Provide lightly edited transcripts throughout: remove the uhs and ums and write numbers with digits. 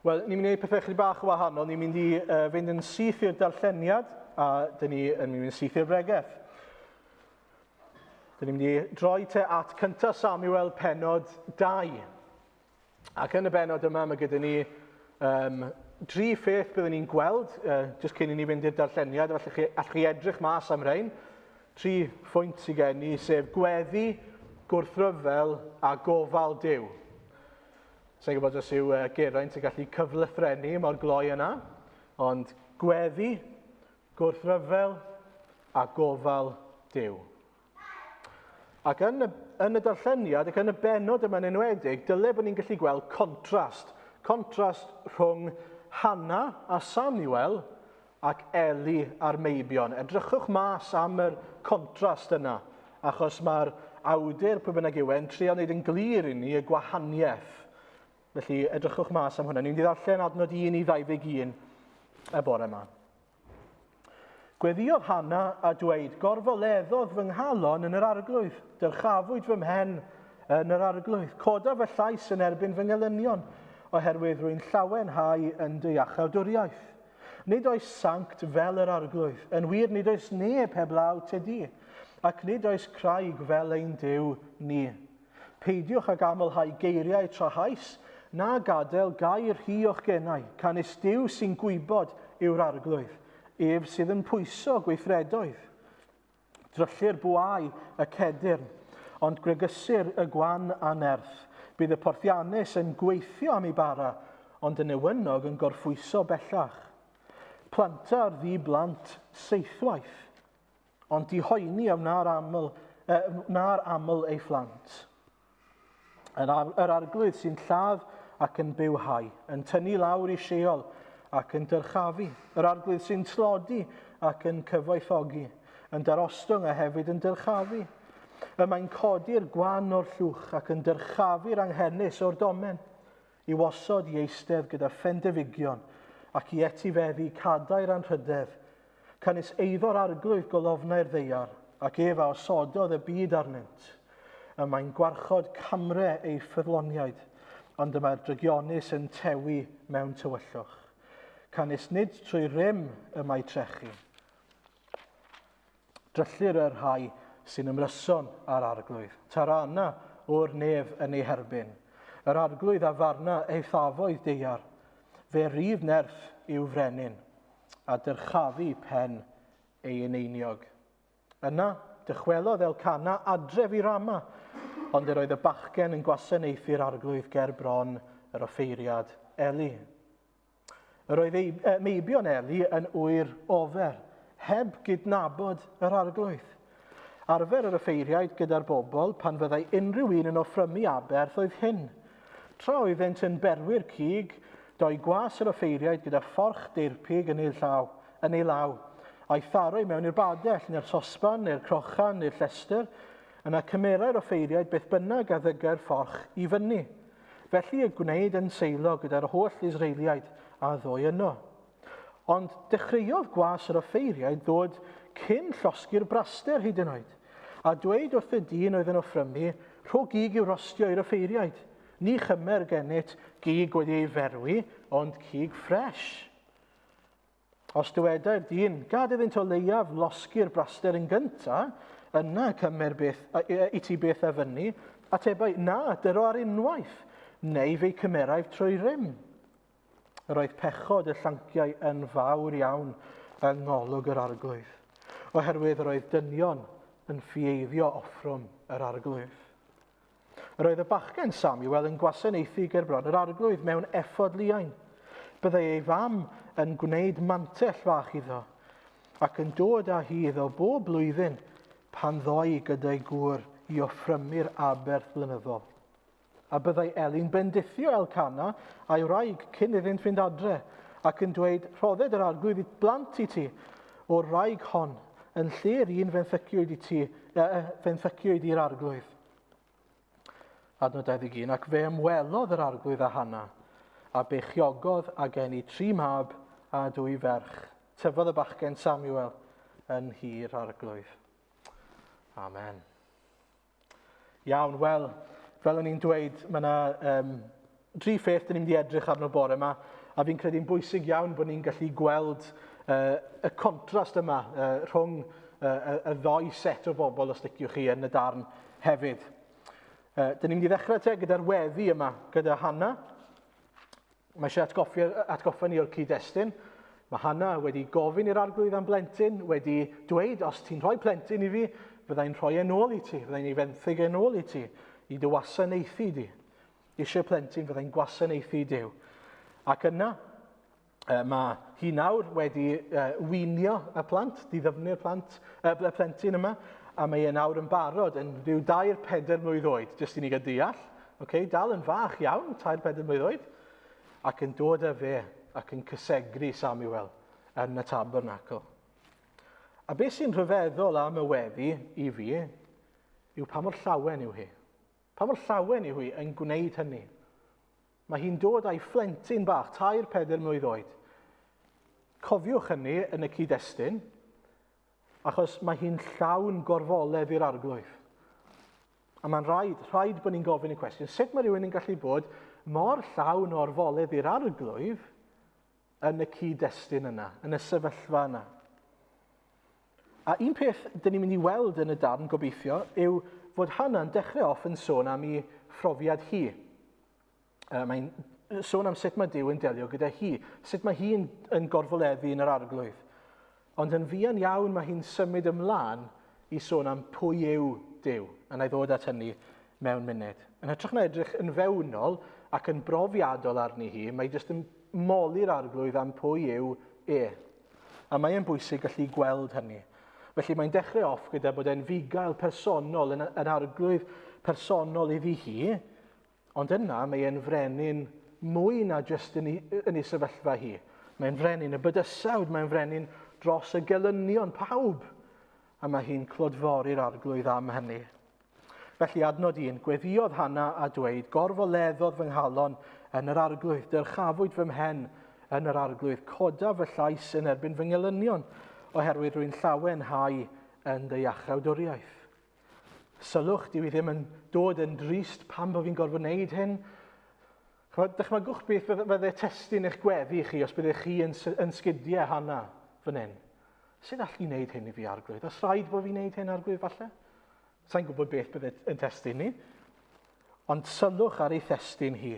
Wel, ni'n mynd i wneud pethau chydig bach o wahanol. Ni'n mynd i fynd yn syth i'r darlleniad a dyn ni yn mynd yn syth i'r bregeth. Dyn ni'n mynd i droi te at cyntaf Samuel penod 2. Ac yn y benod yma mae gyda ni um, dri pheth byddwn ni'n gweld, jyst cyn i ni fynd i'r darlleniad, felly chi, allwch chi edrych mas am rhain. Tri phwynt sydd gen i, sef gweddi, gwrthryfel a gofal Duw. Sa'n gwybod os yw Geraint yn gallu cyflythrennu mor gloi yna, ond gweddi, gwrthryfel a gofal Duw. Ac yn y, yn y darlleniad ac yn y benod yma'n enwedig, dyle bod ni'n gallu gweld contrast. Contrast rhwng Hanna a Samuel ac Eli a'r meibion. Edrychwch mas am yr contrast yna, achos mae'r awdur, pwy bynnag yw e, yn trio wneud yn glir i ni y gwahaniaeth. Felly edrychwch mas am hwnna. Ni'n mynd i ddarllen adnod 1 i 21 y bore yma. Gweddiodd Hanna a dweud, gorfoleddodd fy nghalon yn yr arglwydd, dyrchafwyd fy mhen yn yr arglwydd, coda fy llais yn erbyn fy ngelynion, oherwydd rwy'n llawenhau yn dy iachawdwriaeth. Nid oes sanct fel yr arglwydd, yn wir nid oes neb heblaw te di, ac nid oes craig fel ein Duw ni. Peidiwch ag amlhau geiriau trahaus, na gadael gair rhy o'ch genau, canys Duw sy'n gwybod yw'r arglwydd, ef sydd yn pwyso gweithredoedd. Dryllir bwâu y cedyrn, ond gwregysir y gwan a nerth. Bydd y porthiannus yn gweithio am ei bara, ond y newynog yn gorffwyso bellach. Planta'r ddi blant seithwaith, ond dihoeni a wna'r aml, eh, wna'r aml ei phlant. Yr, yr arglwydd sy'n lladd ac yn bywhau, yn tynnu lawr i Sheol ac yn dyrchafu. Yr arglwydd sy'n tlodi ac yn cyfoethogi, yn darostwng a hefyd yn dyrchafu. Y mae'n codi'r gwan o'r llwch ac yn dyrchafu'r anghenus o'r domen, i'w osod i eistedd gyda phendefigion ac i etifeddu cadair anrhydedd Canys eiddo'r arglwydd golofnau'r ddaear, ac ef a osododd y byd arnynt. Y mae'n gwarchod camre ei ffyddloniaid, ond y mae'r drygionus yn tewi mewn tywyllwch. Canys nid trwy rym y mae trechu. Dryllir y rhai sy'n ymryson â'r arglwydd. Tarana o'r nef yn ei herbyn. Yr arglwydd a farna eithafoedd deiar. Fe rydd nerth i'w frenin. a dyrchafu pen ei eneiniog. Yna, dychwelodd Elcana adref i Rama, ond yr oedd y bachgen yn gwasanaethu'r arglwydd ger bron yr offeiriad Eli. Yr oedd ei, meibion Eli yn ŵyr ofer, heb gydnabod yr arglwydd. Arfer yr offeiriaid gyda'r bobl pan fyddai unrhyw un yn offrymu aberth oedd hyn. Tra oeddent yn berwi'r cig, doi gwas yr offeiriaid gyda fforch deirpig yn ei llaw, yn ei law, a'i tharo i mewn i'r badell, neu'r sosban, neu'r crochan, neu'r llestr. Yna cymerai'r offeiriaid beth bynnag a ddygai'r fforch i fyny. Felly y gwneud yn Seilo gyda'r holl Israeliaid a ddoi yno. Ond dechreuodd gwas yr offeiriaid ddod cyn llosgi'r braster hyd yn oed, a dweud wrth y dyn oedd yn offrymu, Rho gig i'w rostio i'r offeiriaid. Ni chymer gennyt gig wedi ei ferwi, ond cig ffres. Os dywedai'r dyn, gad iddynt o leiaf losgi'r braster yn gynta, yna cymer beth, i ti beth a fyny, atebai, na, dyro ar unwaith, neu fe'i cymeraif trwy rym. Yr oedd pechod y llanciau yn fawr iawn yng ngolwg yr arglwydd, oherwydd yr oedd dynion yn ffieiddio offrwm yr arglwydd. Yr oedd y bachgen Samuel yn gwasanaethu gerbron yr arglwydd mewn effod liain. Byddai ei fam yn gwneud mantell fach iddo ac yn dod â hi iddo bob blwyddyn pan ddoi gyda'i gŵr i offrymu'r aberth blynyddol. A byddai Eli'n bendithio Elcana a'i wraig cyn iddynt fynd adre, ac yn dweud, Rhodded yr arglwydd i blant i ti o'r wraig hon, yn lle'r un fenthyciwyd i ti, fenthyciwyd i'r arglwydd. Adnod 21, ac fe ymwelodd yr arglwydd â Hanna, a beichiogodd a geni tri mab a dwy ferch. Tyfodd y bachgen Samuel yn nhŷ'r arglwydd. Amen. Iawn, wel, fel o'n i'n dweud, mae yna um, Dri pheth dyn ni'n mynd i edrych arno bore yma, a fi'n credu'n bwysig iawn bod ni'n gallu gweld y contrast yma rhwng y ddoi set o bobl, os liciwch chi, yn y darn hefyd. Dyn ni'n mynd i ddechrau te gyda'r weddi yma, gyda Hannah. Mae eisiau atgoffa, atgoffa ni o'r cyd-destun. Mae Hannah wedi gofyn i'r arglwydd am blentyn, wedi dweud, os ti'n rhoi plentyn i fi, fyddai'n rhoi e'n ôl i ti, fyddai'n ei fenthyg e'n ôl i ti, i dy wasanaethu di. Eisiau plentyn fyddai'n gwasanaethu Duw. Ac yna, mae hi nawr wedi wynio y plant, diddyfnu'r plant, y plentyn yma, a mae e nawr yn barod yn rhyw 3-4 mlwydd oed, jyst i ni gael deall. Okay, dal yn fach iawn, 3-4 mlwydd oed, ac yn dod â fe ac yn cysegru Samuel yn y tabernacl. A beth sy'n rhyfeddol am y weddi i fi yw pa mor llawen yw hi. Pa mor llawen yw hi yn gwneud hynny? Mae hi'n dod â'i phlentyn bach, 3-4 mlwydd oed. Cofiwch hynny yn y cyd-destun, achos mae hi'n llawn gorfoledd i'r arglwydd. A mae'n rhaid, rhaid bod ni'n gofyn y cwestiwn, sut mae rhywun yn gallu bod mor llawn o orfoledd i'r arglwydd yn y cyd-destun yna, yn y sefyllfa yna? A un peth dyn ni'n mynd i weld yn y darn, gobeithio, yw fod Hannah'n dechrau off yn sôn am ei phrofiad hi. Mae'n sôn am sut mae Duw yn delio gyda hi, sut mae hi'n yn gorfoleddu yn yr arglwydd. Ond yn fuan iawn mae hi'n symud ymlaen i sôn am pwy yw Duw, a na i ddod at hynny mewn munud. Yn hytrach na edrych yn fewnol ac yn brofiadol arni hi, mae jyst yn moli'r arglwydd am pwy yw e. A mae e'n bwysig gallu gweld hynny. Felly mae'n dechrau off gyda bod e'n fugail personol, yn, yn arglwydd personol iddi hi, ond yna mae e'n frenin mwy na jyst yn ei, yn ei sefyllfa hi. Mae'n frenin y bydysawd, mae'n frenin dros y gelynion, pawb. A mae hi'n clodfori'r arglwydd am hynny. Felly adnod 1, gweddïodd Hannah a dweud, gorfoleddodd fy nghalon yn yr arglwydd, dyrchafwyd fy mhen yn yr arglwydd, coda fy llais yn erbyn fy ngelynion, oherwydd rwy'n llawenhau yn dy iachawdwriaeth. Sylwch, dyw i ddim yn dod yn drist pam bod fi'n gorfod wneud hyn. Chymod, dychmygwch beth fydde testun eich gweddi chi os byddech chi yn, yn sgidiau Hannah fan hyn. Sut all i wneud hyn i fi, arglwydd? Os rhaid bod fi'n wneud hyn, arglwydd, falle? Sa'n gwybod beth bydde yn testun ni. Ond sylwch ar ei thestun hi.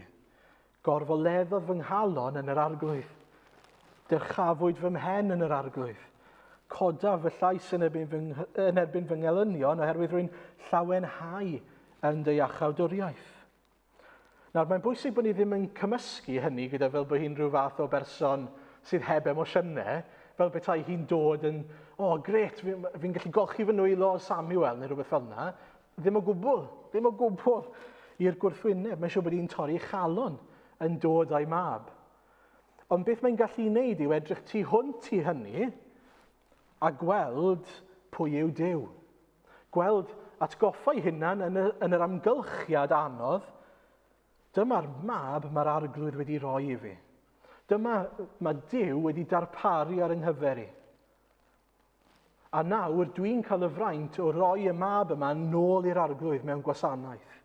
Gorfoleddodd fy nghalon yn yr arglwydd. Dyrchafwyd fy mhen yn yr arglwydd. Codaf fy llais yn erbyn fy, yn erbyn fy ngelynion oherwydd rwy'n llawenhau yn dy iachawdwriaeth. Nawr, mae'n bwysig bod ni ddim yn cymysgu hynny gyda fel bod hi'n rhyw fath o berson sydd heb emosiynau, fel petai hi'n dod yn, o, oh, gret, fi'n fi gallu golchi fy nwylo o Samuel neu rhywbeth fel yna. Ddim o gwbl, ddim o gwbl i'r gwrthwyneb. Mae'n siŵr bod hi'n torri chalon yn dod â'i mab. Ond beth mae'n gallu wneud yw edrych tu hwnt i hynny a gweld pwy yw Duw. Gweld atgoffa'i hunan yn, y, yn yr amgylchiad anodd, dyma'r mab mae'r arglwydd wedi rhoi i fi. Dyma mae Duw wedi darparu ar yng nghyfer i. A nawr dwi'n cael y fraint o roi y mab yma nôl i'r arglwydd mewn gwasanaeth.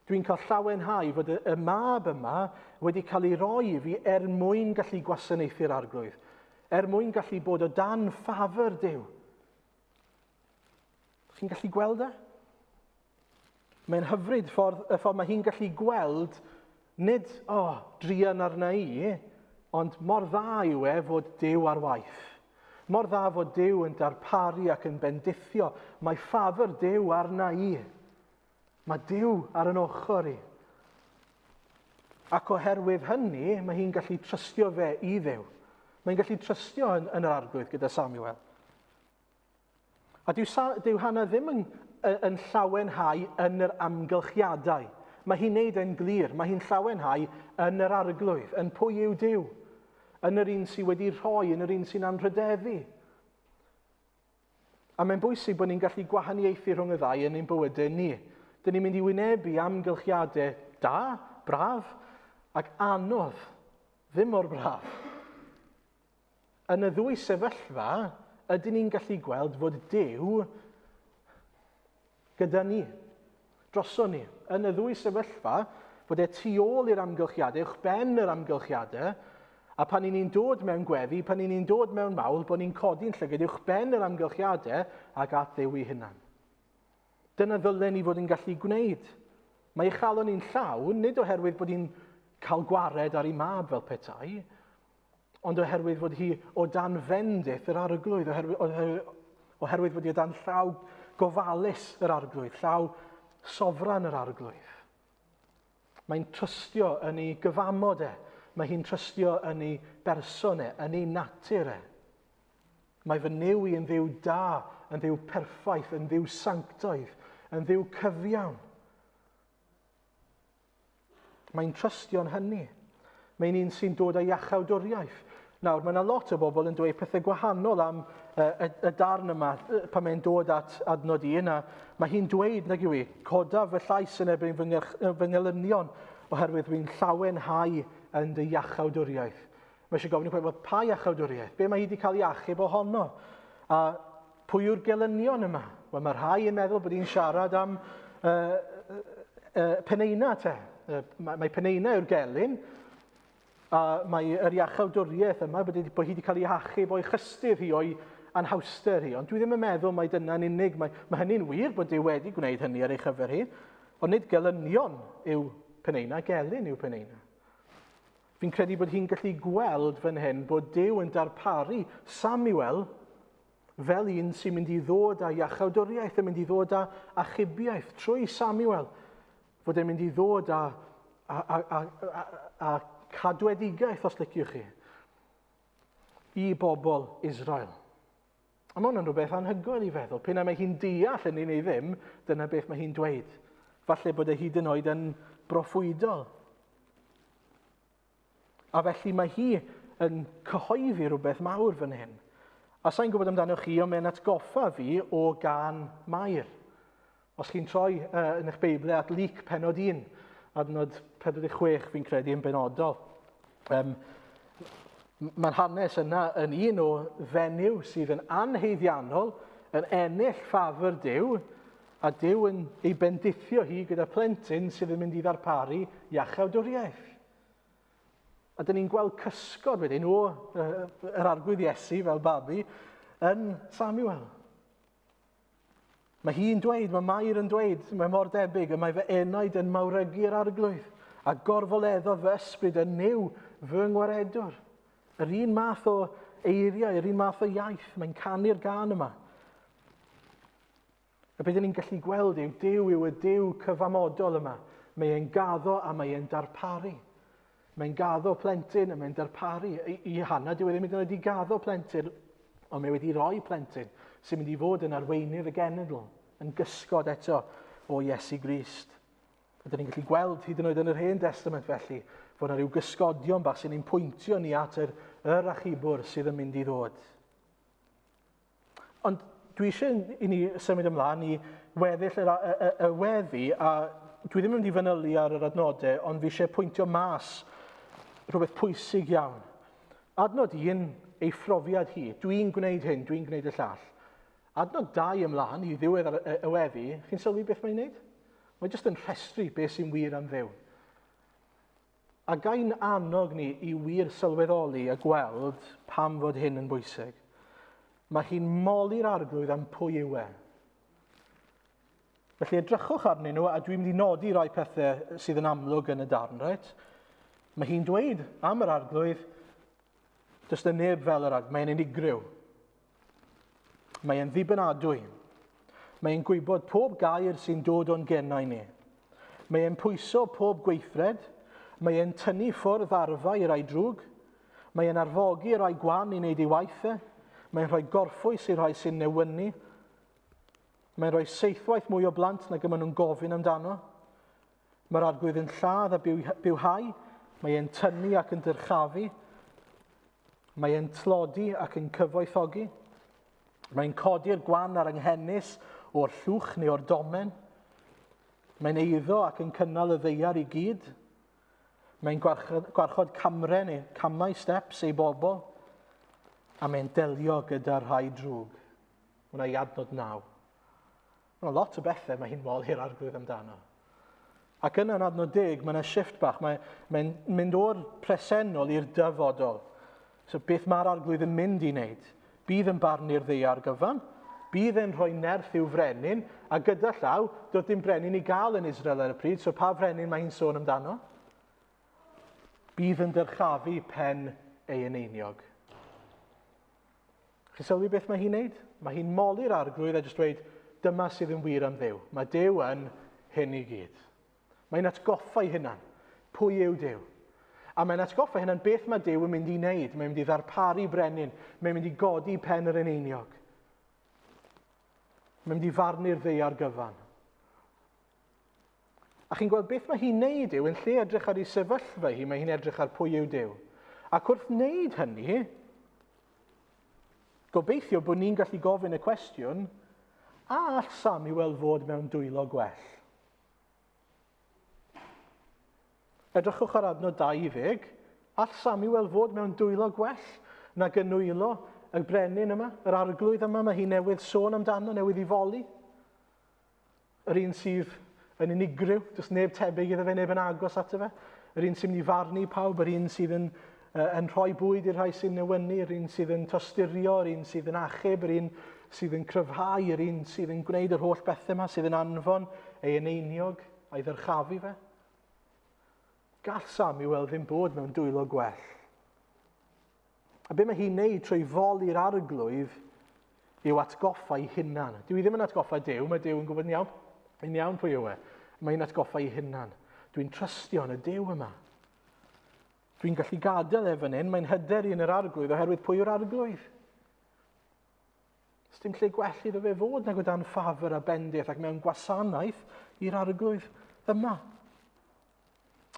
Dwi'n cael llawenhau fod y, y mab yma wedi cael ei roi i fi er mwyn gallu gwasanaethu'r arglwydd, er mwyn gallu bod o dan ffafr Duw. Chi'n gallu gweld e? Mae'n hyfryd ffordd, y ffordd mae hi'n gallu gweld, nid, o, oh, druan arna i, ond mor dda yw e fod Duw ar waith. Mor dda fod Duw yn darparu ac yn bendithio. Mae ffafr Duw arna i. Mae Duw ar yn ochr i. Ac oherwydd hynny, mae hi'n gallu trystio fe i Dduw. Mae'n gallu trystio yn, yn yr arglwydd gyda Samuel. A dyw, dyw Hannah ddim yn, yn llawenhau yn yr amgylchiadau. Mae hi'n neud e'n glir. Mae hi'n llawenhau yn yr arglwydd, yn pwy yw Duw, yn yr un sydd wedi rhoi, yn yr un sy'n anrhydeddu. A mae'n bwysig bod ni'n gallu gwahaniaethu rhwng y ddau yn ein bywydau ni. Dyn ni'n mynd i wynebu amgylchiadau da, braf, ac anodd, ddim mor braf. Yn y ddwy sefyllfa, ydyn ni'n gallu gweld fod Duw gyda ni, droson ni. Yn y ddwy sefyllfa, Fod e tu ôl i'r amgylchiadau, uwch ben yr amgylchiadau, a pan i ni'n dod mewn gweddi, pan i ni'n dod mewn mawl, bod ni'n codi'n llygad uwch ben yr amgylchiadau ac at Dduw ei hunan. Dyna ddylen ni fod yn gallu gwneud. Mae ei chalon ni'n llawn, nid oherwydd bod hi'n cael gwared ar ei mab fel petai, ond oherwydd fod hi o dan fendith yr arglwydd, oherwydd, oherwydd, oherwydd fod hi o dan llaw gofalus yr arglwydd, llaw sofran yr arglwydd. Mae'n trystio yn ei gyfamod e. Mae hi'n trystio yn ei berson e, yn ei natur e. Mae fy Nuw i yn ddiw da, yn ddiw perffaith, yn ddiw sanctaidd, yn ddiw cyfiawn. Mae'n trystio'n hynny. Mae'n un sy'n dod â iachawdwriaeth. Nawr, mae yna lot o bobl yn dweud pethau gwahanol am y, y, y darn yma pan mae'n dod at adnod un, a mae hi'n dweud, nag yw i, codaf fy llais yn erbyn fy, fy ngelynion oherwydd dwi'n llawenhau yn dy iachawdwriaeth. Mae eisiau gofyn i pwy, well, pa iachawdwriaeth? Be mae hi wedi cael ei achub ohono? A pwy yw'r gelynion yma? Wel, mae rhai yn meddwl bod hi'n siarad am uh, uh, Peneina te. Uh, mae, mae Peneina yw'r gelyn, a mae yr iachawdwriaeth yma, bod, bod hi wedi cael ei achub o'i chystudd hi, o'i anhawster hi. Ond dwi ddim yn meddwl mai dyna'n unig. Mae, mae hynny'n wir bod Duw wedi gwneud hynny ar ei chyfer hi. Ond nid gelynion yw Peneina, gelyn yw Peneina. Fi'n credu bod hi'n gallu gweld fan hyn bod Duw yn darparu Samuel fel un sy'n mynd i ddod â iachawdwriaeth, yn mynd i ddod â achubiaeth trwy Samuel, fod e'n mynd i ddod â, â, â, â, â, â cadwedigaeth, os liciwch chi, i bobl Israel. A mae hwnna'n rhywbeth anhygoel i feddwl. P'un ai mae hi'n deall hynny neu ddim, dyna beth mae hi'n dweud. Falle bod e hyd yn oed yn broffwydol. A felly mae hi yn cyhoeddi rhywbeth mawr fan hyn. A sa'n gwybod amdano chi, ond mae'n atgoffa fi o gan Mair. Os chi'n troi uh, yn eich Beiblau at Luc penod 1, adnod 46 fi'n credu yn benodol. Um, Mae'r hanes yna yn un o fenyw sydd yn anheiddiannol, yn ennill ffafr Duw, a Duw yn ei bendithio hi gyda plentyn sydd yn mynd i ddarparu iachawdwriaeth. A dyn ni'n gweld cysgod wedyn o uh, yr arglwydd Iesu fel babi yn Samuel. Mae hi'n dweud, mae Mair yn dweud, mae mor debyg, y mae fy enaid yn mawrygu'r arglwydd, a gorfoleddodd fy ysbryd yn niw fy ngwaredwr. Yr un math o eiriau, yr un math o iaith, mae'n canu'r gan yma. A beth ni'n gallu gweld yw Duw yw y Duw cyfamodol yma. Mae e'n gaddo a mae e'n darparu. Mae'n gaddo plentyn a mae'n darparu. I, i Hannah, dyw e ddim yn wedi gaddo plentyn, ond mae wedi rhoi plentyn sy'n mynd i fod yn arweinydd y genedl, yn gysgod eto o Iesu Grist. A dyn ni'n gallu gweld hyd yn oed yn yr Hen Testament felly, fod yna rhyw gysgodion bach sy'n ein pwyntio ni at yr, yr achubwr sydd yn mynd i ddod. Ond dwi eisiau i ni symud ymlaen i weddill y, y, y, y weddi, a dwi ddim yn mynd i fanylu ar yr adnodau, ond fi eisiau pwyntio mas rhywbeth pwysig iawn. Adnod un, ei phrofiad hi. Dwi'n gwneud hyn, dwi'n gwneud y llall. Adnod dau ymlaen i ddiwedd ar y, y weddi, chi'n sylwi beth mae'n gwneud? Mae jyst yn rhestru beth sy'n wir am Dduw. A gai'n annog ni i wir sylweddoli a gweld pam fod hyn yn bwysig. Mae hi'n moli'r arglwydd am pwy yw e. Felly edrychwch arnyn nhw, a dwi'n mynd i nodi rai pethau sydd yn amlwg yn y darn, reit? Mae hi'n dweud am yr arglwydd, does na neb fel yr arglwydd, mae'n unigryw. Mae e'n ddibynadwy. Mae e'n gwybod pob gair sy'n dod o'n genau ni. Mae e'n pwyso pob gweithred. Mae e'n tynnu ffwrdd arfau i rai drwg. Mae e'n arfogi rai gwan i wneud ei waith e. Mae'n rhoi gorffwys i rhai sy'n newynu. Mae'n rhoi seithwaith mwy o blant nag y maen nhw'n gofyn amdano. Mae'r arglwydd yn lladd a bywhau. Mae e'n tynnu ac yn dyrchafu. Mae e'n tlodi ac yn cyfoethogi. Mae'n codi'r gwan a'r anghenus o'r llwch neu o'r domen. Mae'n eiddo ac yn cynnal y ddeiar i gyd. Mae'n gwarchod, gwarchod camre neu camau steps ei bobl. A mae'n delio gyda rhai drwg. Hwna i adnod naw. Mae lot o bethau mae hi'n moli'r arglwydd amdano. Ac yna yn adnod 10, mae yna shift bach. Mae'n mynd o'r presennol i'r dyfodol. So beth mae'r arglwydd yn mynd i wneud? Bydd yn barnu'r ddaear gyfan, bydd yn rhoi nerth i'w frenin, a gyda llaw, doedd dim brenin i gael yn Israel ar y pryd, so pa frenin mae hi'n sôn amdano? Bydd yn dyrchafu pen ei eneiniog. Chi'n sylwi beth mae hi'n neud? Mae hi'n moli'r arglwydd a jyst dweud, dyma sydd yn wir am Dduw. Mae Duw yn hyn i gyd. Mae'n atgoffa ei hunan. Pwy yw Duw? A mae'n atgoffa ei hunan beth mae Duw yn mynd i wneud. Mae'n mynd i ddarparu brenin. Mae'n mynd i godi pen yr eneiniog. Mae'n mynd i farnu'r ddaear gyfan. A chi'n gweld beth mae hi'n neud yw, yn lle edrych ar ei sefyllfa hi, mae hi'n edrych ar pwy yw Duw. Ac wrth wneud hynny, gobeithio bod ni'n gallu gofyn y cwestiwn, a all Samuel fod mewn dwylo gwell? Edrychwch ar adnod 20, all Samuel fod mewn dwylo gwell nag yn nwylo y brenin yma, yr arglwydd yma, mae hi newydd sôn amdano, newydd i foli? Yr un sydd yn unigryw, does neb tebyg iddo fe, neb yn agos ato fe. Yr un sy'n mynd i farnu pawb, yr un sydd yn rhoi bwyd i'r rhai sy'n newynu, yr un sydd yn tosturio, yr un sydd yn achub, yr un sydd yn cryfhau, yr un sydd yn gwneud yr holl bethau yma, sydd yn anfon ei eneiniog a'i ddyrchafu fe. Gall Samuel ddim bod mewn dwylo gwell. A be mae hi'n neud trwy foli'r arglwydd yw atgoffa ei hunan. Dyw hi ddim yn atgoffa Duw, mae Duw yn gwybod yn iawn, yn iawn pwy yw e. Mae hi'n atgoffa ei hunan. Dwi'n trystio yn y Duw yma. Dwi'n gallu gadael e fan hyn, mae'n hyder i yn yr arglwydd oherwydd pwy yw'r arglwydd. Does dim lle gwell iddo fe fod nag o dan ffafr a bendith ac mewn gwasanaeth i'r arglwydd yma.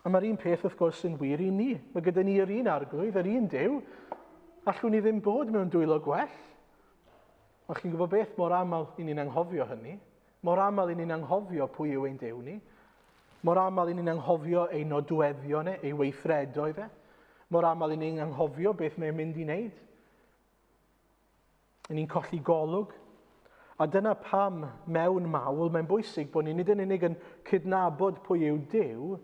A mae'r un peth wrth gwrs yn wir i ni. Mae gyda ni yr un arglwydd, yr un Duw. Allwn ni ddim bod mewn dwylo gwell. Ond chi'n gwybod beth, mor aml i ni'n anghofio hynny. Mor aml i ni'n anghofio pwy yw ein Duw ni. Mor aml i ni'n anghofio ei nodweddion e, ei weithredoedd e. Mor aml i ni'n anghofio beth mae'n mynd i wneud. I ni'n colli golwg. A dyna pam mewn mawl mae'n bwysig bod ni nid yn unig yn cydnabod pwy yw Duw,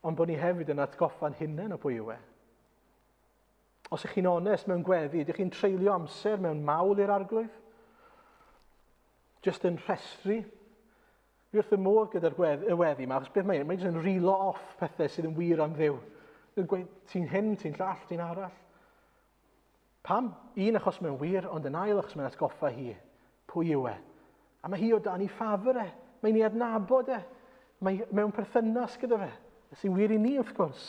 ond bod ni hefyd yn atgoffa'n hunain o pwy yw e. Os ych chi'n onest mewn gweddi, ydych chi'n treulio amser mewn mawl i'r arglwydd? Just yn rhestru? Fi wrth y modd gyda'r y weddi yma, achos beth mae'n, mae'n jyst yn reel off pethau sydd yn wir am Dduw. Gweud, ti'n hyn, ti'n llall, ti'n arall. Pam? Un, achos mae'n wir, ond yn ail, achos mae'n atgoffa hi. Pwy yw e? A mae hi o dan ei ffafr e. Mae'n ei adnabod e. Mae mewn perthynas gyda fe. Sy'n wir i ni, wrth gwrs.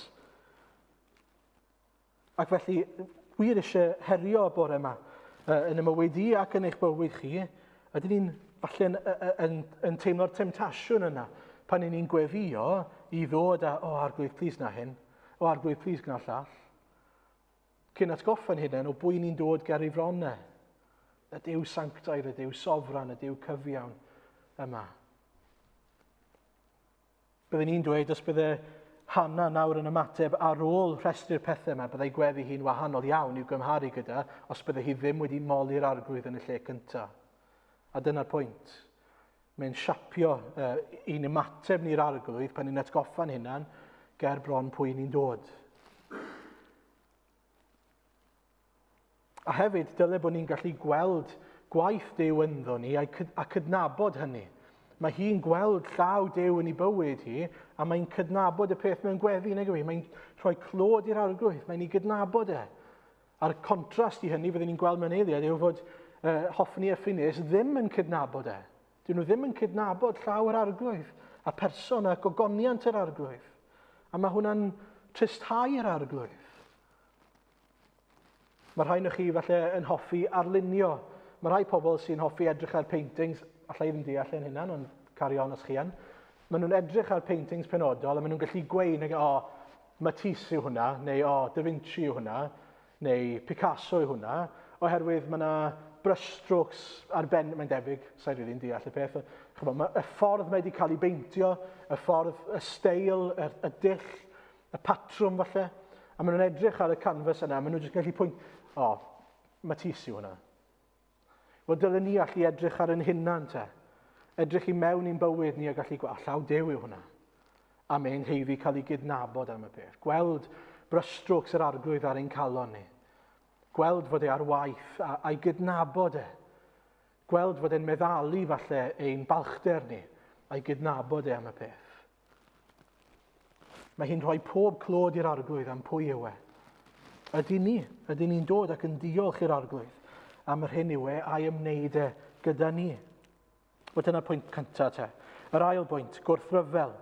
Ac felly, wir eisiau herio y bore yma, yn y mywyd i ac yn eich bywyd chi, ydyn ni'n falle yn teimlo'r temtasiwn yna pan ni'n gweddio i ddod â, o, arglwydd, plis na hyn, o, arglwydd, plis gwna llall. Cyn atgoffa'n hunain o bwy ni'n dod ger ei fronnau. Y Duw sanctaidd, y Duw sofran, y Duw cyfiawn yma. Byddwn ni'n dweud os bydde Hannah nawr yn ymateb ar ôl rhestru'r pethau yma, byddai gweddi hi'n wahanol iawn i'w gymharu gyda os bydde hi ddim wedi moli'r arglwydd yn y lle cyntaf. A dyna'r pwynt. Mae'n siapio i'n ymateb ni'r arglwydd pan ni'n atgoffa'n hunan ger bron pwy ni'n dod. A hefyd, dyle bod ni'n gallu gweld gwaith Duw ynddo ni a cydnabod hynny. Mae hi'n gweld llaw Duw yn ei bywyd hi, a mae'n cydnabod y peth mewn gweddi, nag yw hi? Mae'n rhoi clod i'r arglwydd, mae'n ei gydnabod e. A'r contrast i hynny, fyddwn ni'n gweld mewn eiliad, yw fod Hoffni a Phineas ddim yn cydnabod e. Dyn nhw ddim yn cydnabod llaw yr arglwydd, a person a gogoniant yr arglwydd. A mae hwnna'n tristhau yr arglwydd. Mae rhai o'ch chi falle yn hoffi arlunio. Mae rhai pobl sy'n hoffi edrych ar paintings, allai ddim deall yn hynna, ond carry on os chi yn. Maen nhw'n edrych ar paintings penodol a maen nhw'n gallu gweud, neu, o, Matisse yw hwnna, neu o, Da Vinci yw hwnna, neu Picasso yw hwnna, oherwydd mae yna brushstrokes ar ben, mae'n debyg, sa'n rili'n deall y peth. Chymod, mae y ffordd mae wedi cael ei beintio, y ffordd, y steil, y dull, y patrwm falle, a maen nhw'n edrych ar y canvas yna, maen nhw'n jyst gallu pwynt, o, Matisse yw hwnna. Wel, dylen ni allu edrych ar ein hunan te. Edrych i mewn i'n bywyd ni a gallu gweld, llaw Duw yw hwnna. A mae'n heiddi cael ei gydnabod am y peth. Gweld brushstrokes yr arglwydd ar ein calon ni. Gweld fod e ar waith a'i gydnabod e. Gweld fod e'n meddalu falle ein balchder ni a'i gydnabod e am y peth. Mae hi'n rhoi pob clod i'r arglwydd am pwy yw e. Ydy ni, ydy ni'n dod ac yn diolch i'r arglwydd am yr hyn yw e a'i ymwneud e gyda ni. Wel, dyna'r pwynt cyntaf te. Yr ail bwynt, gwrthryfel.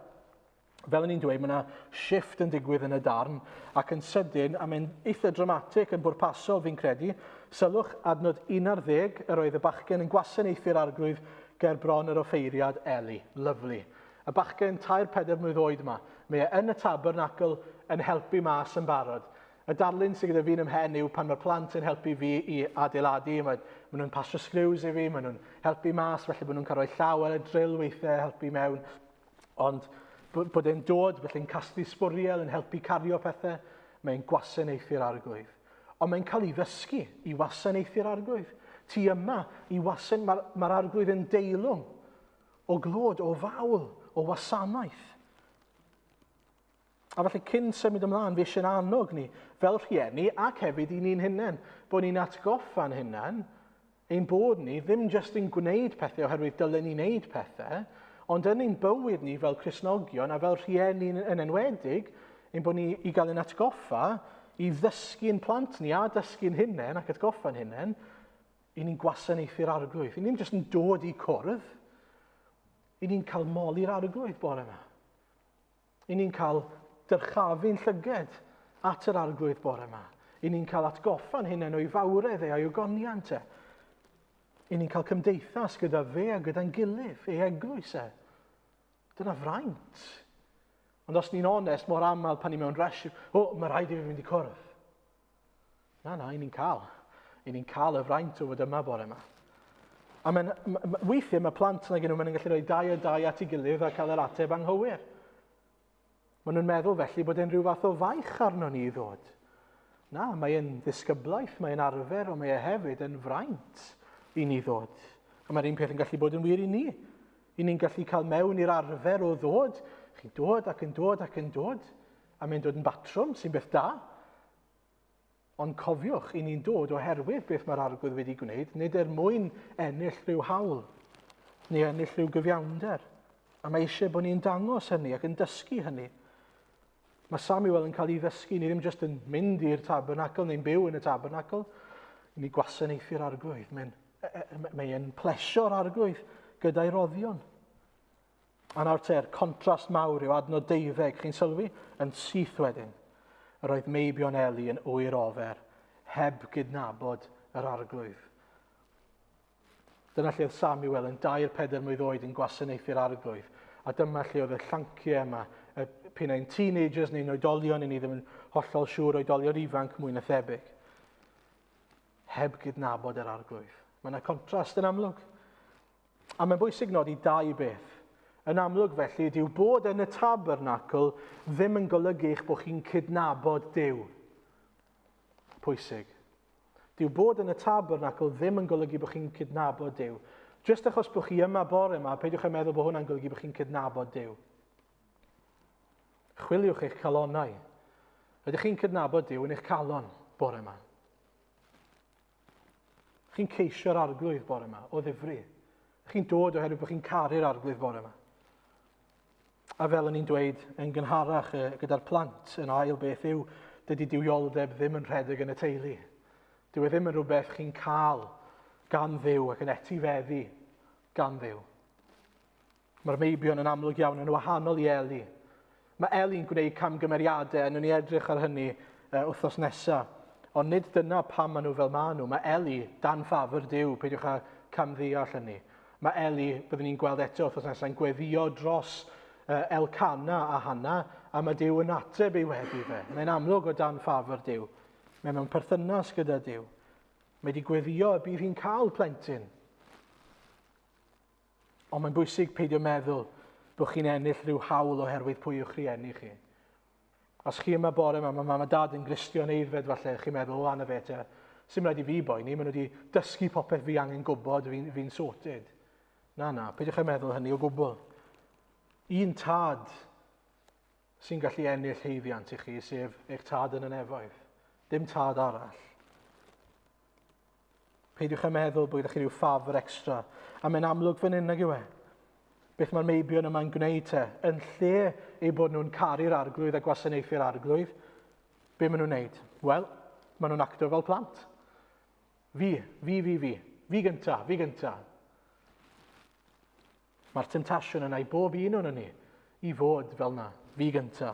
Fel o'n i'n dweud, mae yna shift yn digwydd yn y darn, ac yn sydyn, a mae'n eitha dramatic yn bwrpasol fi'n credu, sylwch adnod 11, yr oedd y bachgen yn gwasanaethu'r arglwydd ger bron yr offeiriad Eli. Lyfli. Y bachgen 3-4 mlwydd oed yma, mae e yn y tabernacl yn helpu mas yn barod. Y darlun sydd gyda fi'n ymhen yw pan mae'r plant yn helpu fi i adeiladu, mae, maen nhw'n pasio screws i fi, maen nhw'n helpu mas, felly maen nhw'n cael rhoi llaw ar y drill weithiau, helpu mewn. Ond bod e'n dod, felly'n casglu sbwriel, yn helpu cario pethau, mae'n gwasanaethu'r arglwydd. Ond mae'n cael ei ddysgu i wasanaethu'r arglwydd. Ti yma i wasan, mae'r mae arglwydd yn deilwng o glod, o fawl, o wasanaeth. A felly cyn symud ymlaen, fi eisiau'n annog ni fel rhieni ac hefyd i ni'n hunain, bod ni'n atgoffa'n hunain ein bod ni ddim jyst yn gwneud pethau oherwydd dylen ni wneud pethau, ond yn ein bywyd ni fel Cristnogion a fel rhieni yn enwedig, ein bod ni i gael ein atgoffa i ddysgu'n plant ni a dysgu'n hunain ac atgoffa'n hunain, i ni'n gwasanaethu'r arglwydd. I ni'n jyst yn dod i cwrdd, i ni'n cael moli'r arglwydd bore yma. I ni'n cael dyrchafu'n llyged at yr arglwydd bore yma. I ni'n cael atgoffa'n hunain o'i fawredd e a'i ogoniant e. I ni'n cael cymdeithas gyda fe a gyda'n gilydd, ei eglwys e. Dyna fraint. Ond os ni'n onest, mor aml pan ni mewn rush, o, mae rhaid i fi fynd i cwrdd. Na, na, i ni'n cael. I ni'n cael y fraint o fod yma bore yma. A mae'n, weithiau mae plant nag nhw, maen nhw'n gallu rhoi dau a dau at ei gilydd a cael yr ateb anghywir. Maen nhw'n meddwl felly bod e'n rhyw fath o faich arno ni i ddod. Na, mae'n ddisgyblaeth, mae'n arfer, ond mae e hefyd yn fraint i ni ddod. A mae'r un peth yn gallu bod yn wir i ni. I ni'n gallu cael mewn i'r arfer o ddod. Chi'n dod ac yn dod ac yn dod, a mae'n dod yn batrwm sy'n beth da. Ond cofiwch, i ni'n dod oherwydd beth mae'r arglwydd wedi gwneud, nid er mwyn ennill rhyw hawl, neu ennill rhyw gyfiawnder. A mae eisiau bod ni'n dangos hynny ac yn dysgu hynny. Mae Samuel yn cael ei ddysgu, ni ddim jyst yn mynd i'r tabernacl neu'n byw yn y tabernacl, i ni gwasanaethu'r arglwydd. Mae'n mae e'n plesio'r arglwydd gyda'i roddion. A nawr te'r contrast mawr yw adnod 12, chi'n sylwi? Yn syth wedyn. Yr oedd meibion Eli yn ŵyr ofer, heb gydnabod yr arglwydd. Dyna lle oedd Samuel yn 2-4 mlwydd oed yn gwasanaethu'r arglwydd. A dyma lle oedd y llanciau yma, y p'un ai'n teenagers neu'n oedolion, i ni ddim yn hollol siŵr, oedolion ifanc mwy na thebyg. Heb gydnabod yr arglwydd. Mae yna contrast yn amlwg. A mae'n bwysig nodi dau beth. Yn amlwg felly, dyw bod yn y tabernacl ddim yn golygu eich bod chi'n cydnabod Duw. Pwysig. Dyw bod yn y tabernacl ddim yn golygu bod chi'n cydnabod Duw. Jyst achos bod chi yma bore yma, peidiwch â meddwl bod hwnna'n golygu bod chi'n cydnabod Duw. Chwiliwch eich calonnau. Ydych chi'n cydnabod Duw yn eich calon bore yma? Chi'n ceisio'r arglwydd bore yma, o ddifri. Chi'n dod oherwydd bod chi'n caru'r arglwydd bore yma. A fel o'n i'n dweud yn gynharach gyda'r plant, yn ail beth yw, dydy duwioldeb ddim yn rhedeg yn y teulu. Dyw e ddim yn rhywbeth chi'n cael gan Dduw ac yn etifeddu gan Dduw. Mae'r meibion yn amlwg iawn yn wahanol i Eli. Mae Eli'n gwneud camgymeriadau, a ni edrych ar hynny wythnos nesaf. Ond nid dyna pam maen nhw fel maen nhw. Mae Eli dan ffafr Duw, peidiwch â camddeall hynny. Mae Eli, byddwn ni'n gweld eto wythnos nesaf, yn gweddio dros Elcana a Hanna, a mae Duw yn ateb ei weddi fe. Mae'n amlwg o dan ffafr Duw. Mae mewn perthynas gyda Duw. Mae wedi gweddio y bydd hi'n cael plentyn. Ond mae'n bwysig peidio meddwl bod chi'n ennill rhyw hawl oherwydd pwy yw'ch rhieni chi. Os chi yma bore yma, mae mam a dad yn Gristion aeddfed falle, chi'n meddwl, o, anna fe te, sy'n rhaid i fi boeni, maen nhw wedi dysgu popeth fi angen gwybod, fi'n fi sorted. Na, na, peidiwch â meddwl hynny o gwbl. Un tad sy'n gallu ennill haeddiant i chi, sef eich tad yn y nefoedd. Dim tad arall. Peidiwch â meddwl bod gyda chi rhyw ffafr extra. A mae'n amlwg fan hyn nag yw e. Beth mae'r meibion yma'n gwneud te? Yn lle eu bod nhw'n caru'r arglwydd a gwasanaethu'r arglwydd, be maen nhw'n wneud? Wel, maen nhw'n acto fel plant. Fi, fi, fi, fi. Fi gynta, fi gynta. Mae'r temtasiwn yna i bob un o'n ni i fod fel na, fi gynta.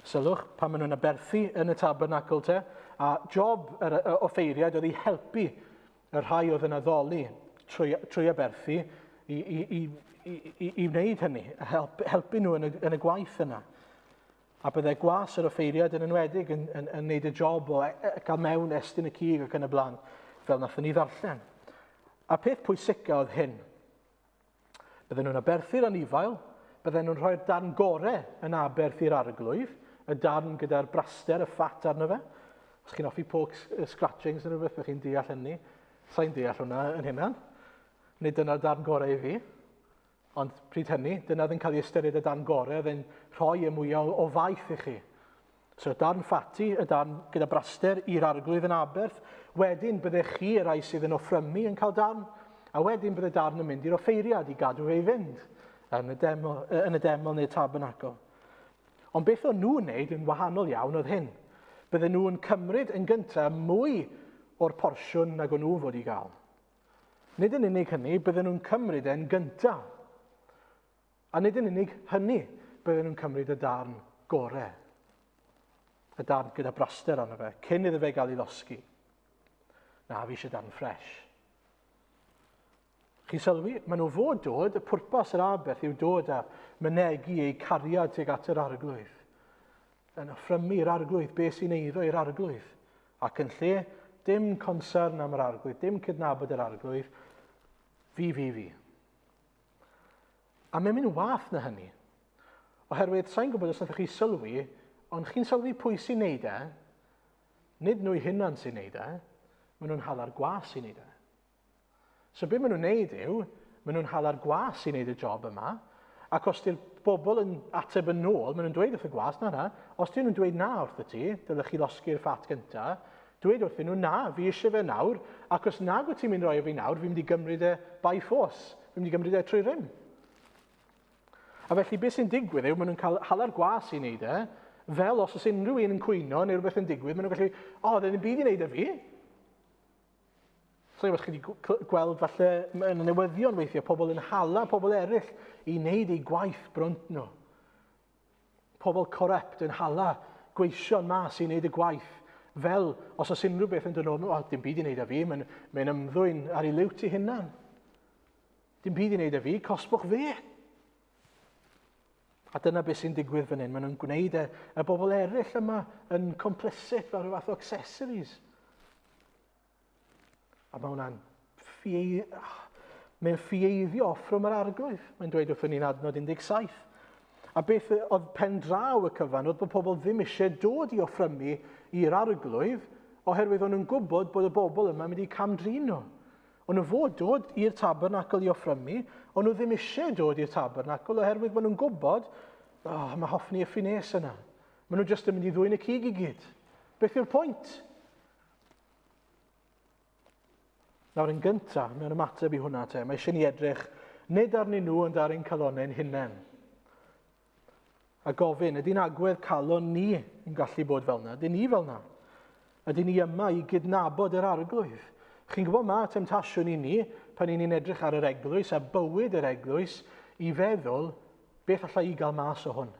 Sylwch, pan maen nhw'n aberthu yn y tabernacl te, a job yr offeiriaid oedd i helpu y rhai oedd yn addoli trwy, trwy aberthu i, i, i, i, i wneud hynny, a help, helpu nhw yn y, yn y gwaith yna. A byddai gwas yr offeiriad yn enwedig yn, yn, yn neud y job o e, e, cael mewn estyn y cig ac yn y blaen, fel nathon ni ddarllen. A peth pwysica oedd hyn. Bydden nhw'n aberthu'r anifail, bydden nhw'n rhoi'r darn gore yn aberth i'r arglwydd, y darn gyda'r braster, y ffat arno fe. Os chi'n hoffi pork scratchings neu rhywbeth, bych chi'n deall hynny. Sa'n deall hwnna yn hynna. Nid dyna'r darn gorau i fi. Ond pryd hynny, dyna oedd yn cael ei ystyried y darn gorau, oedd yn rhoi y mwyaf o faith i chi. So y darn ffati, y darn gyda braster i'r arglwydd yn aberth, wedyn byddech chi, y rhai sydd yn offrymu, yn cael darn, a wedyn bydde darn yn mynd i'r offeiriad i gadw fe i fynd yn y deml, yn y deml neu'r tabernacl. Ond beth o'n nhw'n wneud yn wahanol iawn oedd hyn. Bydden nhw'n cymryd yn gyntaf mwy o'r porsiwn nag o'n nhw fod i gael. Nid yn unig hynny, bydden nhw'n cymryd e'n gyntaf. A nid yn unig hynny, bydden nhw'n cymryd y darn gore. Y darn gyda braster arno fe, cyn iddo fe gael ei losgi. Na, fi eisiau darn ffres. Chi'n sylwi, maen nhw fod dod, y pwrpas yr aberth yw dod a mynegi eu cariad tuag at yr arglwydd. Yn offrymu i'r arglwydd beth sy'n eiddo i'r arglwydd. Ac yn lle, dim concern am yr arglwydd, dim cydnabod yr arglwydd, fi, fi, fi. A mae'n mynd wath na hynny. Oherwydd, sa'n gwybod os ydych chi sylwi, ond chi'n sylwi pwy sy'n neud e, nid nhw'i hunan sy'n neud e, maen nhw'n hala'r gwas sy'n neud e. So be maen nhw'n neud yw, maen nhw'n hala'r gwas i wneud y job yma, ac os di'r bobl yn ateb yn ôl, maen nhw'n dweud wrth y gwas, na na, os dyn nhw'n dweud na wrth y ti, dylech chi losgi'r ffat gynta, dweud wrthyn nhw na, fi eisiau fe nawr, ac os nag wyt ti'n mynd roi o fi nawr, fi'n mynd i gymryd e by force, fi'n mynd i gymryd e trwy rym. A felly beth sy'n digwydd yw, maen nhw'n cael hala'r gwas i wneud e, fel os oes unrhyw un yn cwyno neu rhywbeth yn digwydd, maen nhw'n gallu, o, oh, ddim byd i wneud â fi. So, os chi wedi gweld falle yn y newyddion weithiau, pobl yn hala pobl eraill i wneud eu gwaith brwnt nhw. Pobl corrupt yn hala gweision mas i wneud y gwaith fel os oes unrhyw beth yn dod nôl, o, dim byd i wneud â fi, mae'n mae ymddwyn ar ei liwt ei hunan. Dim byd i wneud â fi, cosbwch fe. A dyna beth sy'n digwydd fan hyn. Maen nhw'n gwneud e, y bobl eraill yma yn complicit fel rhyw fath o accessories. A mae hwnna'n ffie... Mae'n ffieiddio offrwm yr arglwydd. Mae'n dweud wrthyn ni'n adnod 17. A beth oedd pen draw y cyfan oedd bod pobl ddim eisiau dod i offrymu i'r arglwydd oherwydd o'n nhw'n gwybod bod y bobl yma mynd i cam-drin nhw. O'n nhw fod dod i'r tabernacl i offrymu, o'n nhw ddim eisiau dod i'r tabernacl oherwydd bod nhw'n gwybod, oh, mae Hoffni a Phineas yna. Maen nhw jyst yn mynd i ddwyn y cig i gyd. Beth yw'r pwynt? Nawr yn gyntaf, mewn ymateb i hwnna te, mae eisiau ni edrych nid arnyn nhw ond ar ein calonnau'n hunain. A gofyn, ydy'n agwedd calon ni yn gallu bod fel yna? Ydyn ni fel yna? Ydyn ni yma i gydnabod yr arglwydd? Chi'n gwybod mae temtasiwn i ni, pan i ni'n edrych ar yr eglwys a bywyd yr eglwys, i feddwl, beth allai i gael mas o hwn?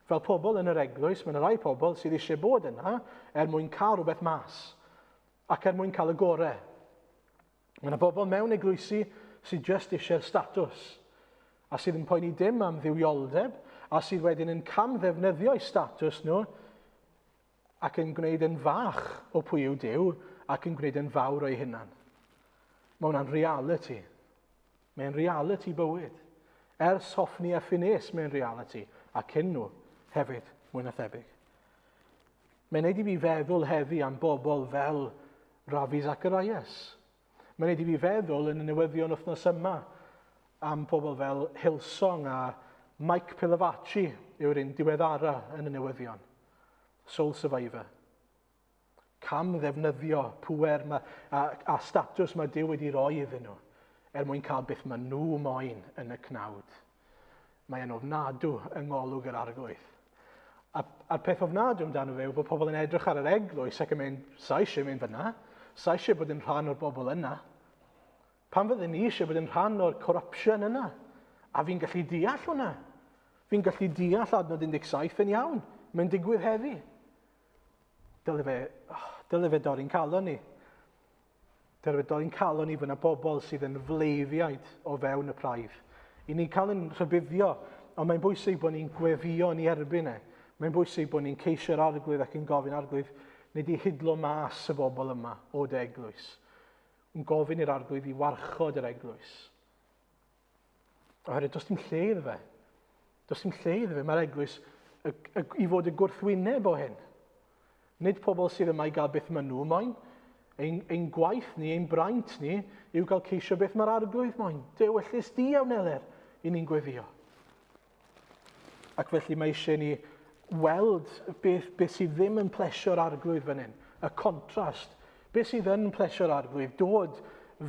Fel pobl yn yr eglwys, mae yna rai pobl sydd eisiau bod yna er mwyn cael rhywbeth mas ac er mwyn cael y gorau. Mae yna bobl mewn eglwysi sydd jyst eisiau'r statws a sydd yn poeni dim am dduwioldeb a sydd wedyn yn cam ddefnyddio'u statws nhw ac yn gwneud yn fach o pwy yw Duw ac yn gwneud yn fawr o'i hunan. Mae hwnna'n reality. Mae'n reality bywyd. Ers Hoffni a Phineas mae'n reality, a cyn nhw hefyd, mwy na thebyg. Mae'n neud i fi feddwl heddi am bobl fel Ravi Zacharias. Mae'n neud i fi feddwl yn y newyddion wythnos yma am pobl fel Hillsong a Mike Pilavachi yw'r un diweddara yn y newyddion. Soul Survivor. Cam ddefnyddio pŵer ma, a, a statws mae Duw wedi roi iddyn nhw er mwyn cael beth maen nhw moyn yn y cnawd. Mae e'n ofnadw yng ngolwg yr arglwydd. A, a'r peth ofnadw amdano fe yw bod pobl yn edrych ar yr eglwys ac yn mynd, sa eisiau mynd fyna, sa eisiau bod yn rhan o'r bobl yna. Pam fydden ni eisiau bod yn rhan o'r corruption yna? A fi'n gallu deall hwnna. Fi'n gallu deall adnod 17 yn iawn. Mae'n digwydd heddi. Dyle fe, oh, dyle fe dorri'n calon ni. Dyle fe dorri'n calon ni fod yna bobl sydd yn fleiddiaid o fewn y praidd. I ni'n cael yn rhybuddio, ond mae'n bwysig bod ni'n gweddio yn ei erbyn e. Mae'n bwysig bod ni'n ceisio'r arglwydd ac yn gofyn arglwydd, nid i hidlo mas y bobl yma o dy eglwys. Yn gofyn i'r arglwydd i warchod yr eglwys. Oherwydd does dim lle iddo fe. Does dim lle iddo fe. Mae'r eglwys y, y, i fod y gwrthwyneb o hyn. Nid pobl sydd yma i gael beth maen nhw moyn. Ein, ein gwaith ni, ein braint ni, yw gael ceisio beth mae'r arglwydd moyn. Dew ellys di a wneler i ni'n gweddio. Ac felly mae eisiau ni weld beth, beth sydd ddim yn plesio'r arglwydd fan hyn. Y contrast. Beth sydd yn plesio'r arglwydd? Dod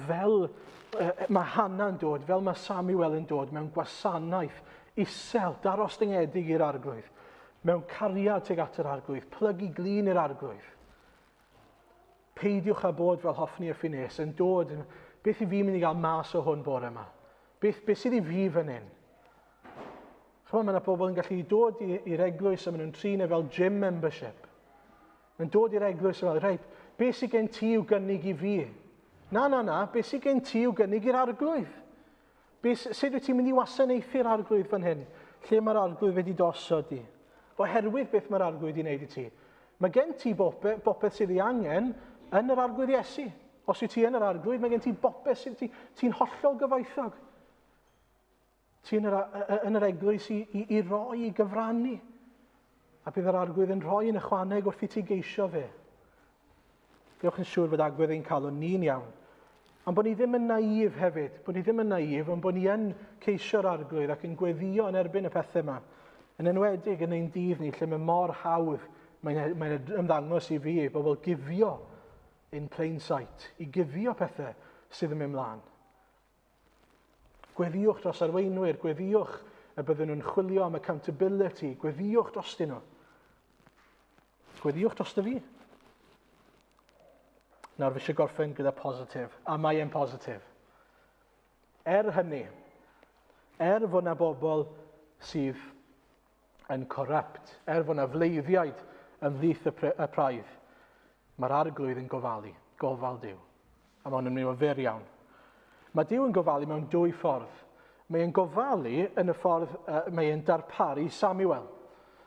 fel uh, mae Hannah'n dod, fel mae Samuel yn dod mewn gwasanaeth isel, darostyngedig i'r arglwydd. Mewn cariad tuag at yr arglwydd, plygu glin i'r arglwydd. Peidiwch â bod fel Hoffni a Phineas yn dod, beth i fi mynd i gael mas o hwn bore yma? Beth, beth sydd i fi fan hyn? Chymod, mae yna bobl yn gallu dod i'r eglwys a maen nhw'n trin e fel gym membership. Mae'n dod i'r eglwys a fel, reit, beth sydd gen ti i'w gynnig i fi? Na, na, na, beth sydd gen ti i'w gynnig i'r arglwydd? Beth, sut wyt ti'n mynd i wasanaethu'r arglwydd fan hyn? Lle mae'r arglwydd wedi dosod di? Oherwydd beth mae'r arglwydd wedi wneud i ti. Mae gen ti bopeth, bopeth sydd ei angen yn yr arglwydd Iesu. Os wyt ti yn yr arglwydd, mae gen ti bopeth sydd ti, ti'n hollol gyfoethog. Ti yn yr, yn yr eglwys i, i, i roi, i gyfrannu. A bydd yr arglwydd yn rhoi yn ychwaneg wrth i ti geisio fe. Gewch yn siŵr fod agwedd ein calon ni'n iawn. Ond bod ni ddim yn naif hefyd, bod ni ddim yn naif, ond bod ni yn ceisio'r arglwydd ac yn gweddio yn erbyn y pethau yma. Yn enwedig yn ein dydd ni, lle mae mor hawdd, mae'n mae ymddangos i fi, bobl guddio in plain sight, i guddio pethau sydd yn mynd mlaen. Gweddïwch dros arweinwyr, gweddïwch y byddwn nhw'n chwilio am accountability, gweddïwch drostyn nhw. Gweddïwch drosto fi. Nawr fi eisiau gorffen gyda positif, a mae e'n positif. Er hynny, er fod na bobl sydd yn corrupt, er fod na fleiddiaid ymhlith y, y praidd, mae'r arglwydd yn gofalu, gofal Duw. A mae hwn yn mynd i fod fyr iawn. Mae Duw yn gofalu mewn dwy ffordd. Mae e'n gofalu yn y ffordd uh, mae e'n darparu Samuel.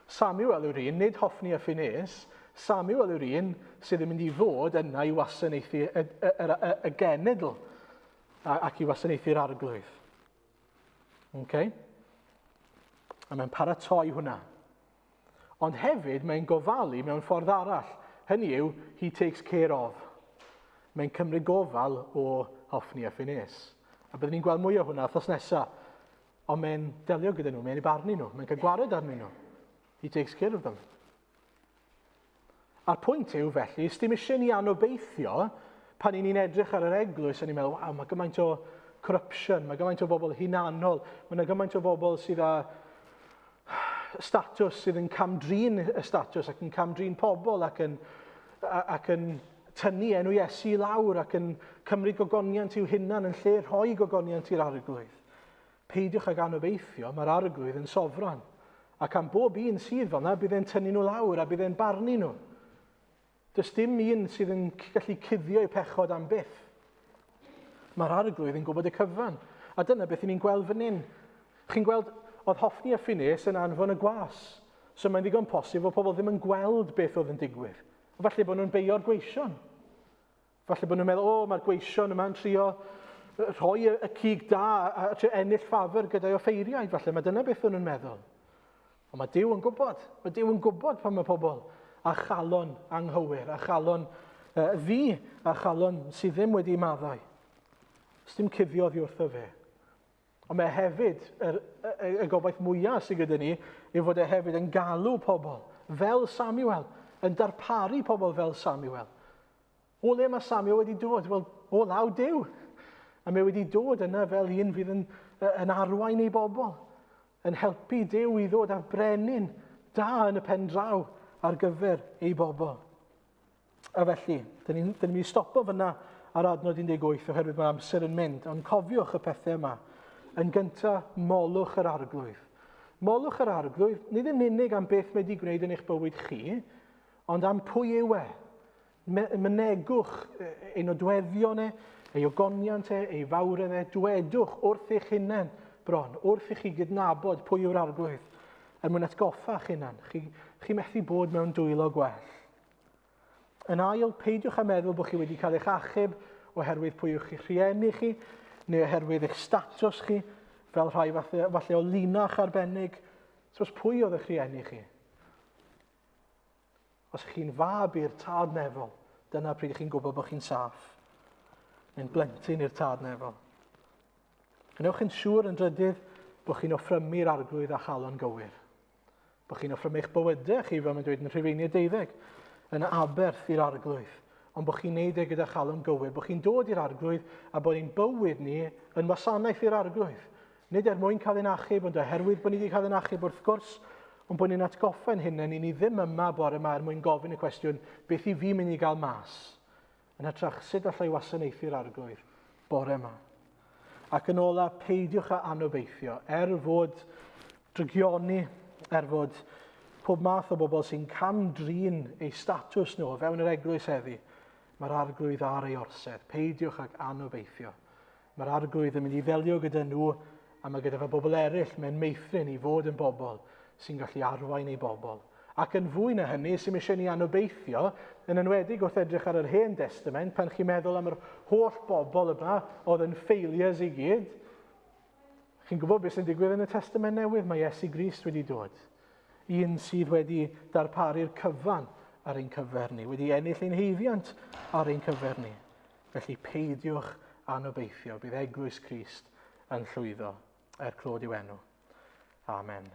Samuel yw'r un, nid Hoffni a Phineas, Samuel yw'r un sydd yn mynd i fod yna i wasanaethu y, y, y, y, y genedl ac i wasanaethu'r arglwydd. Okay? A mae'n paratoi hwnna. Ond hefyd mae'n gofalu mewn ffordd arall. Hynny yw, he takes care of. Mae'n cymryd gofal o Hoffni a Phineas. A byddwn ni'n gweld mwy o hwnna wythnos nesaf. Ond mae'n delio gyda nhw, mae'n ei barnu nhw, mae'n cael gwared arnyn nhw. He takes care of them. A'r pwynt yw felly, sdim eisiau ni anobeithio pan i ni'n edrych ar yr eglwys a ni'n meddwl, waw, mae gymaint o corruption, mae gymaint o bobl hunanol, mae yna gymaint o bobl sydd â statws sydd yn camdrin y statws ac yn camdrin pobl ac yn, ac yn tynnu enw Iesu i lawr ac yn cymryd gogoniant i'w hunan yn lle rhoi gogoniant i'r arglwydd. Peidiwch ag anobeithio, mae'r arglwydd yn sofran. Ac am bob un sydd fel yna, bydd e'n tynnu nhw lawr a bydd e'n barnu nhw. Does dim un sydd yn gallu cuddio eu pechod am byth. Mae'r arglwydd yn gwybod y cyfan. A dyna beth ni'n gweld fan hyn. Chi'n gweld, oedd Hoffni a Phineas yn anfon y gwas. So mae'n ddigon posib fod pobl ddim yn gweld beth oedd yn digwydd. Falle bod nhw'n beio'r gweision. Falle bod nhw'n meddwl, o, mae'r gweision yma'n trio rhoi y, y cig da a trio ennill ffafr gyda'i offeiriaid. Falle mae dyna beth o'n nhw'n meddwl. Ond mae Duw yn gwybod. Mae Duw yn gwybod pan mae pobl a chalon anghywir, a chalon uh, ddi, a chalon sydd ddim wedi maddau. Ys dim cuddio oddi wrtho fe. Ond mae hefyd, y, y, y gobaith mwyaf sydd gyda ni, yw fod e hefyd yn galw pobl fel Samuel, yn darparu pobl fel Samuel. O le mae Samuel wedi dod? Wel, o law Duw. A mae wedi dod yna fel un fydd yn, yn arwain ei bobl, yn helpu Duw i ddod â brenin da yn y pen draw ar gyfer ei bobl. A felly, dyn ni'n ni mynd i stopo fyna ar adnod 18 oherwydd mae amser yn mynd, ond cofiwch y pethau yma. Yn gyntaf, molwch yr arglwydd. Molwch yr arglwydd, nid yn unig am beth mae wedi gwneud yn eich bywyd chi, ond am pwy yw e. Mynegwch ei nodweddion e, ei ogoniant e, ei fawredd e, dwedwch wrth eich hunain bron, wrth i chi gydnabod pwy yw'r arglwydd, er mwyn atgoffa'ch hunan. Chi, chi methu bod mewn dwylo gwell. Yn ail, peidiwch â meddwl bod chi wedi cael eich achub oherwydd pwy yw'ch chi rhieni chi, neu oherwydd eich statws chi, fel rhai falle, falle o linach arbennig. So, pwy oedd eich rhieni chi? Os ych chi'n fab i'r tad nefol, dyna pryd ych chi'n gwybod bod chi'n saff. Neu'n blentyn i'r tad nefol. Gwnewch yn siŵr yn drydydd bod chi'n offrymu'r arglwydd a chalon gywir. Bod chi'n offrymu eich bywydau chi, fel mae'n dweud yn Rhufeiniau 12, yn aberth i'r arglwydd. Ond bod chi'n neud e gyda chalon gywir, bod chi'n dod i'r arglwydd a bod ein bywyd ni yn wasanaeth i'r arglwydd. Nid er mwyn cael ein achub, ond oherwydd bod ni wedi cael ein achub wrth gwrs, ond bod ni'n atgoffa'n hunain i ni ddim yma bore yma er mwyn gofyn y cwestiwn, beth i fi mynd i gael mas? Yn hytrach, sut allai wasanaethu'r arglwydd bore yma? Ac yn ola, peidiwch â anobeithio, er fod drygioni, er fod pob math o bobl sy'n cam-drin eu statws nhw o fewn yr eglwys heddi, mae'r arglwydd ar ei orsedd. Peidiwch ag anobeithio. Mae'r arglwydd yn mynd i ddelio gyda nhw a mae gyda fe bobl eraill mewn meithrin i fod yn bobl sy'n gallu arwain ei bobl. Ac yn fwy na hynny, sy'n eisiau ni anobeithio, yn enwedig wrth edrych ar yr Hen Testament, pan chi'n meddwl am yr holl bobl yma oedd yn failures i gyd, chi'n gwybod beth sy'n digwydd yn y Testament Newydd? Mae Iesu Grist wedi dod. Un sydd wedi darparu'r cyfan ar ein cyfer ni, wedi ennill ein heiddiant ar ein cyfer ni. Felly peidiwch anobeithio, bydd Eglwys Crist yn llwyddo er clod i'w enw. Amen.